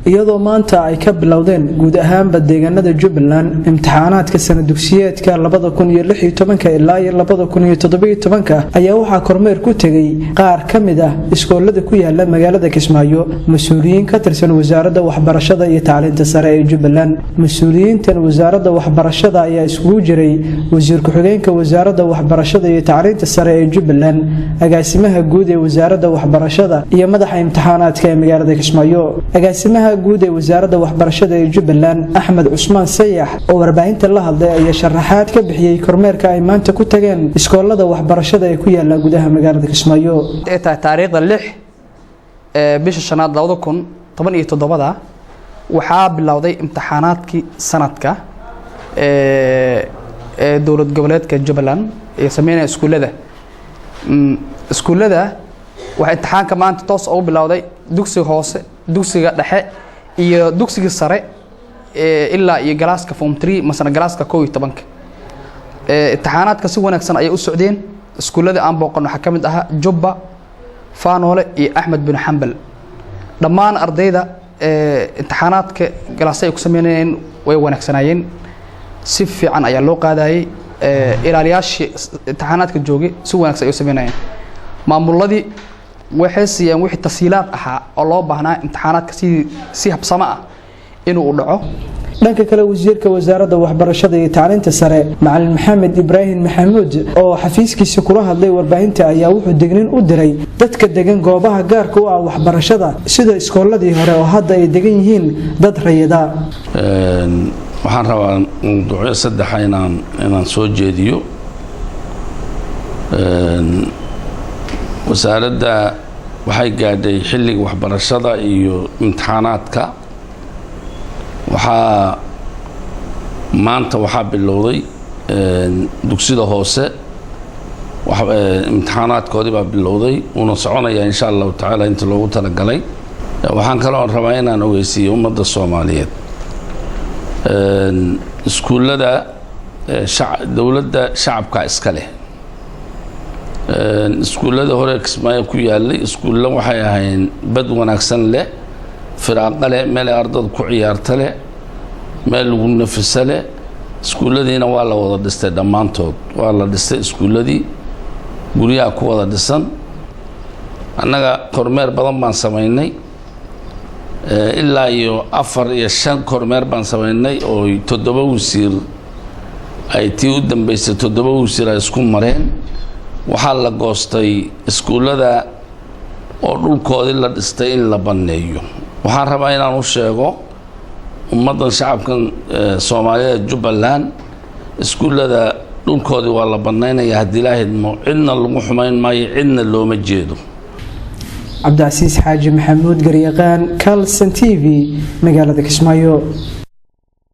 Iyadoo maanta ay ka bilowdeen guud ahaanba deegaanada Jubbaland imtixaanaadka sana dugsiyeedka 2016 ilaa 2017, ayaa waxaa kormeer ku tegay qaar ka mid ah iskoolada ku yaala magaalada Kismaayo mas-uuliyiin ka tirsan wasaaradda waxbarashada iyo tacliinta sare ee Jubbaland. Mas-uuliyiintan wasaaradda waxbarashada ayaa iskugu jiray wasiir ku-xigeenka wasaaradda waxbarashada iyo tacliinta sare ee Jubbaland, agaasimaha guud ee wasaaradda waxbarashada iyo madaxa imtixaanaadka ee magaalada Kismaayo. Agaasimaha guud ee wasaaradda waxbarashada ee Jubbaland, Axmed Cusmaan Sayax, oo warbaahinta la hadlay ayaa sharaxaad ka bixiyey kormeerka ay maanta ku tageen iskoolada waxbarashada ee ku yaala gudaha magaalada Kismaayo. Ay tahay taariikhda 6 ee bisha shanaad 2017, waxaa bilowday imtixaanaadkii sanadka ee dowlad goboleedka Jubbaland ee sameynaya iskuullada. Iskuullada waxaa imtixaanka maanta toos ugu bilowday dugsiga hoose, dugsiga dhexe iyo dugsiga sare, ilaa iyo galaaska form 3 masana galaaska 11-ka. Imtixaanaadka si wanaagsan ayay u socdeen. Iskuullada aan booqan waxaa ka mid ahaa Jubba, Faanoole iyo Axmed bin Xambal. Dhammaan ardayda imtixaanaadka galaasya ay ku sameynayeen way wanaagsanaayeen, si fiican ayaa loo qaadayay. Ilaaliyaashii imtixaanaadka joogay si wanaagsan ay u sameynayeen. Maamuladii waxay siiyeen wixii tasiilaad ahaa oo loo baahnaa imtixaanaadka si habsamo ah inuu u dhaco. Dhanka kale, wasiirka wasaaradda waxbarashada iyo tacliinta sare, Macalin Maxamed Ibraahim Maxamuud, oo xafiiskiisa kula hadlay warbaahinta, ayaa wuxuu degnin u diray dadka degan goobaha gaarka u ah waxbarashada, sida iskooladii hore oo hadda ay degan yihiin dad rayida. Waxaan rabaa mawduucyo saddexa inaan soo jeediyo. Wasaaradda waxay gaadhay xilliga waxbarashada iyo imtixaanaadka. Waxaa maanta waxaa bilowday dugsida hoose, imtixaanaadkoodii baa bilowday, wuuna soconayaa insha Allahu tacaala inta loogu talagalay. Waxaan kaloo rabaa inaan ogeysiiyo ummadda Soomaaliyeed, iskuullada dowladda shacabka iska leh. Iskuullada hore Kismaayo ku yaalay, iskuulla waxay ahayn bad wanaagsan leh, firaaqo leh, meel ay ardadu ku ciyaarta leh, meel lagu nafiso leh. Iskuulladiina waa la wada dhistay, dhammaantood waa la dhistay iskuulladii, guryaha ku wada dhisan. Annaga kormeer badan baan samaynay, ilaa iyo 4 iyo 5 kormeer baan samaynay, oo 7 wasiir ay tii u dambeysay 7 wasiir ay isku mareen. Waxaa la goostay iskuullada oo dhulkoodii la dhistay in la banneeyo. Waxaan rabaa inaan u sheego ummaddan shacabkan Soomaalida Jubbaland, iskuullada dhulkoodii waa la bannaynaya haddii la hidmo. Cidna lagu xumayn maayo, cidna looma jeedo. Cabdicasiis Xaaji Maxamuud Garyaqaan, Calson TV, magaalada Kismaayo.